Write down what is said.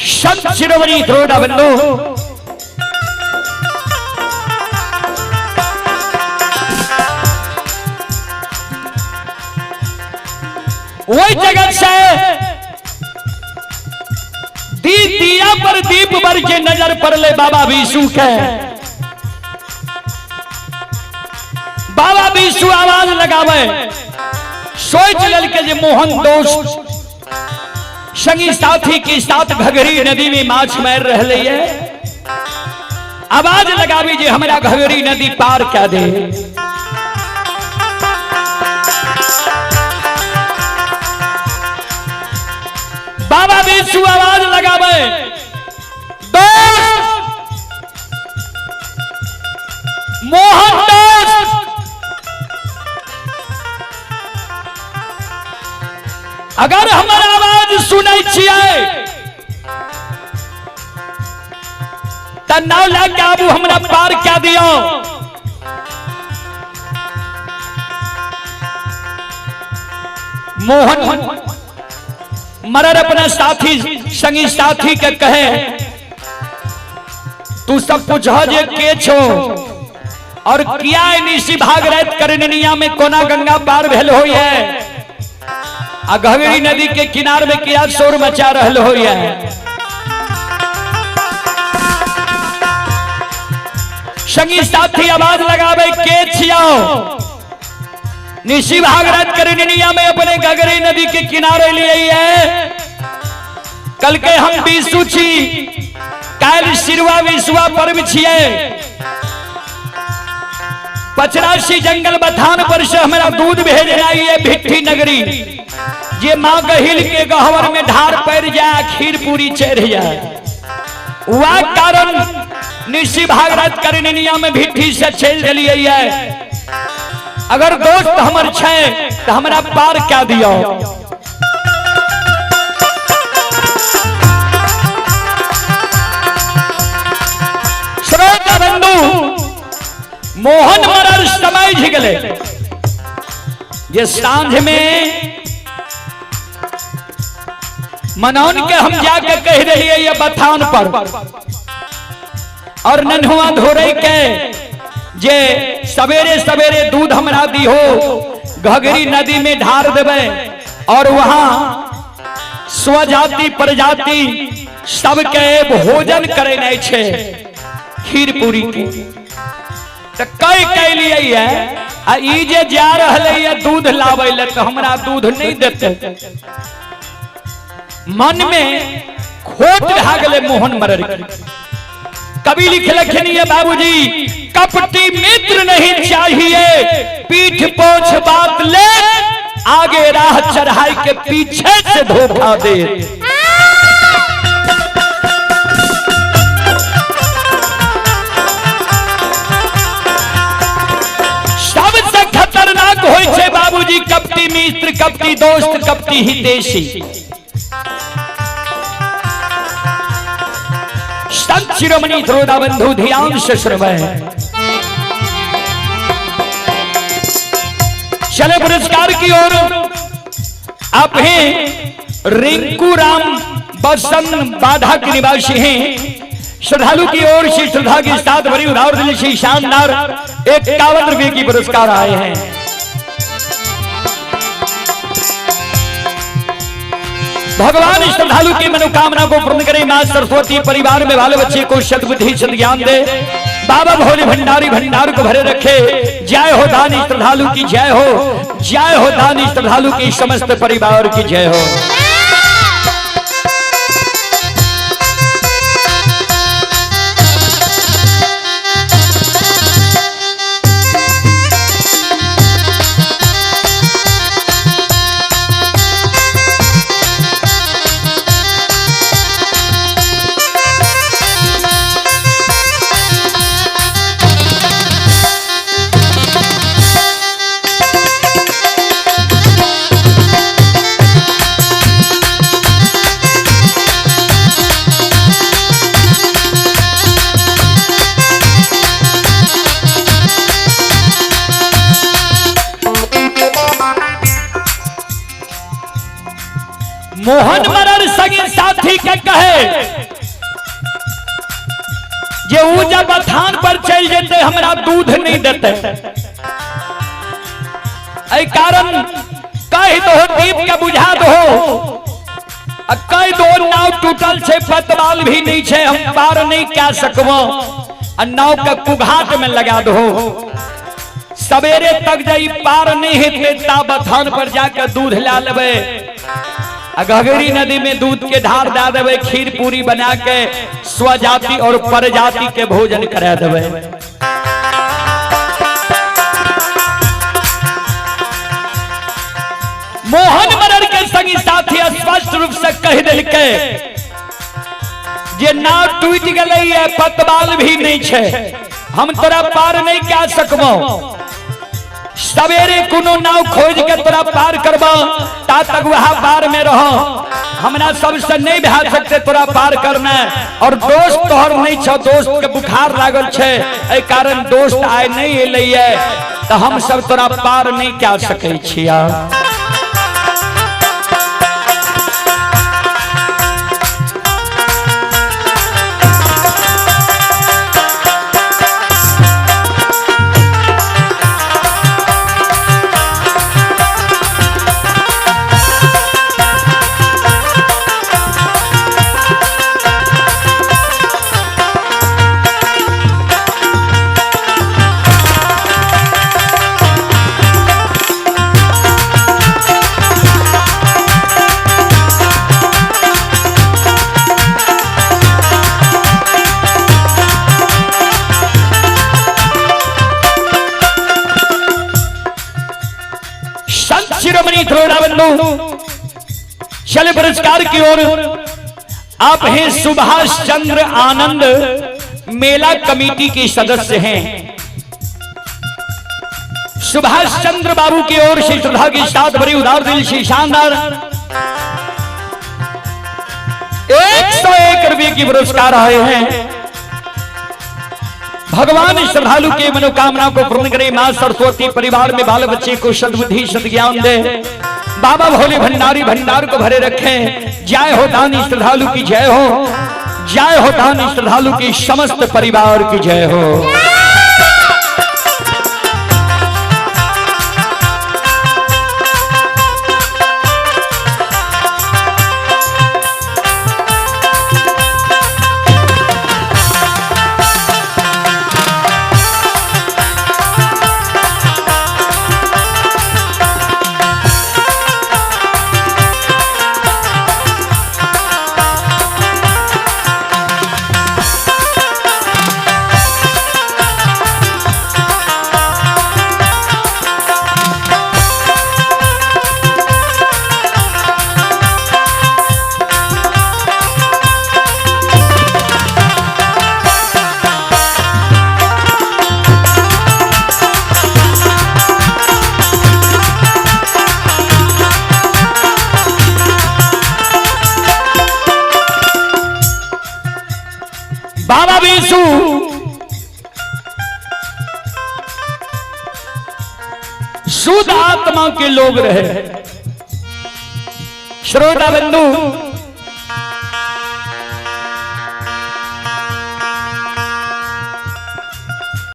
संत शिरोमणि द्रोड़ा बंधु वही जगत से दी दिया पर दीप बर के नजर पड़ले बाबा विशु के। बाबा विशु आवाज लगावे, सोच ललके जे मोहन दोस्त संगी साथी के साथ घघरी नदी में माछ मार रहे है, आवाज लगावी जे हमरा घघरी नदी पार क्या दे। बाबा विशु आवाज लगावे, दोस्त मोहन दोस्त अगर हमर आवाज सुनै छियै त नाव लए के आबू, हमरा पार कए दियौ। मोहन मरर अपना साथी संगी साथी के कहे, तू सब पूछ जे के छो और किया निशी भाग रात करनिया में कोना गंगा पार भेल होई है आ घघरी नदी के किनार में किया शोर मचा रहल होई है। संगी साथी आवाज लगावे, के छियाओ निशी भागरत करनिया में अपने घघरी नदी के किनारे लिए है। कल के हम विशु छी, काल सिरवा विशुआ पर्व छिए, पचरासी जंगल बथान पर से हमारा दूध भेजना है भिट्ठी नगरी, जे माँ गहिल के गहवर में ढार पड़ जाए खीर पूरी चढ़ जाए। वह कारण निशी भागरत करनिया में भिट्ठी से चल दिलिए है। अगर दोस्त हमर छै तो हमरा पार क्या दियो। श्रोता बंधु मोहन मरर समझ गए जे सांझ में मनौन के हम जाके कह रही है ये बथान पर और नन्हुआ धोरे के जे सवेरे सवेरे दूध हमरा दिहो, घघरी नदी में ढार देवे और वहां स्वजाति प्रजाति सबके भोजन करे नहीं छे खीर पूरी के। तो कई कह लिए है आ ई जे जा रहले है दूध लावे ले तो हमरा दूध नहीं देते। मन में खोट भा गेलै मोहन मरर के। कवि लिखलखिन ये बाबूजी, कपटी मित्र नहीं चाहिए, पीठ पोछ बात ले, आगे राह चढ़ाई के पीछे से धोखा दे। सबसे खतरनाक होय छे बाबूजी कपटी मित्र, कपटी दोस्त, कपटी हितैषी। संत शिरोमणि श्रोता बंधु ध्यान से सुनवे। चले पुरस्कार की ओर। आप हैं रिंकू राम बसंत बाधा के निवासी हैं। श्रद्धालु की ओर से श्रद्धा के साथ भरी उदार दिल से शानदार 51 रुपए की पुरस्कार आए हैं। भगवान श्रद्धालु की मनोकामना को पूर्ण करे। मां सरस्वती परिवार में बाल बच्चे को सद्बुद्धि सद्ज्ञान दे। बाबा भोले भंडारी भंडार को भरे रखे। जय हो दानी श्रद्धालु की जय हो, जय हो दानी श्रद्धालु की समस्त परिवार की जय हो। मोहन मरर संगी साथी के कहे जे ऊ जब बथान पर चल जेते हमरा दूध नहीं देते, एहि कारण कह दो दीप के बुझा दो, आ कह दो नाव टूटल छै, पतवाल भी नहीं छै, हम पार नहीं कह सकबो, आ नाव के कुघाट में लगा दो, सवेरे तक जब पार नहीं हेतै ता बथान पर जाके दूध ला लेबै, आ घघरी नदी में दूध के ढार दे देबै, खीर पूरी बना के स्वजाति और परजाति के भोजन करा देबै। मोहन मरर के संगी साथी स्पष्ट रूप से कह देलकै जे नाव टूटि गेलै है, पतवाल भी नहीं छै, हम तोरा पार नहीं कह सकबो, सवेरे कोनो नाव खोज के तोरा पार करबो, ता तक वह पार में रहो, हमरा सबसे नहीं भए सकते तोरा पार करना, और दोस्त तोहर नहीं छो, दोस्त के बुखार लागल छै, एहि कारण दोस्त आइ नहीं एलै है, तो हम सब तोरा पार नहीं कह सकै छिया। संत शिरोमणि बंधु चले पुरस्कार की ओर। आप हैं सुभाष चंद्र आनंद, मेला कमेटी के सदस्य हैं। सुभाष चंद्र बाबू की ओर से श्रद्धा के साथ बड़ी उदार दिल से शानदार 101 रुपए की पुरस्कार आए हैं। भगवान श्रद्धालु के मनोकामना को पूर्ण करे। मां सरस्वती परिवार में बाल बच्चे को सद्बुद्धि सद्ज्ञान दे। बाबा भोले भंडारी भंडार को भरे रखें। जय हो दानी श्रद्धालु की जय हो, जय हो दानी श्रद्धालु की समस्त परिवार की जय हो। बाबा बीसू शुद्ध आत्मा के लोग रहे। श्रोता बंधु,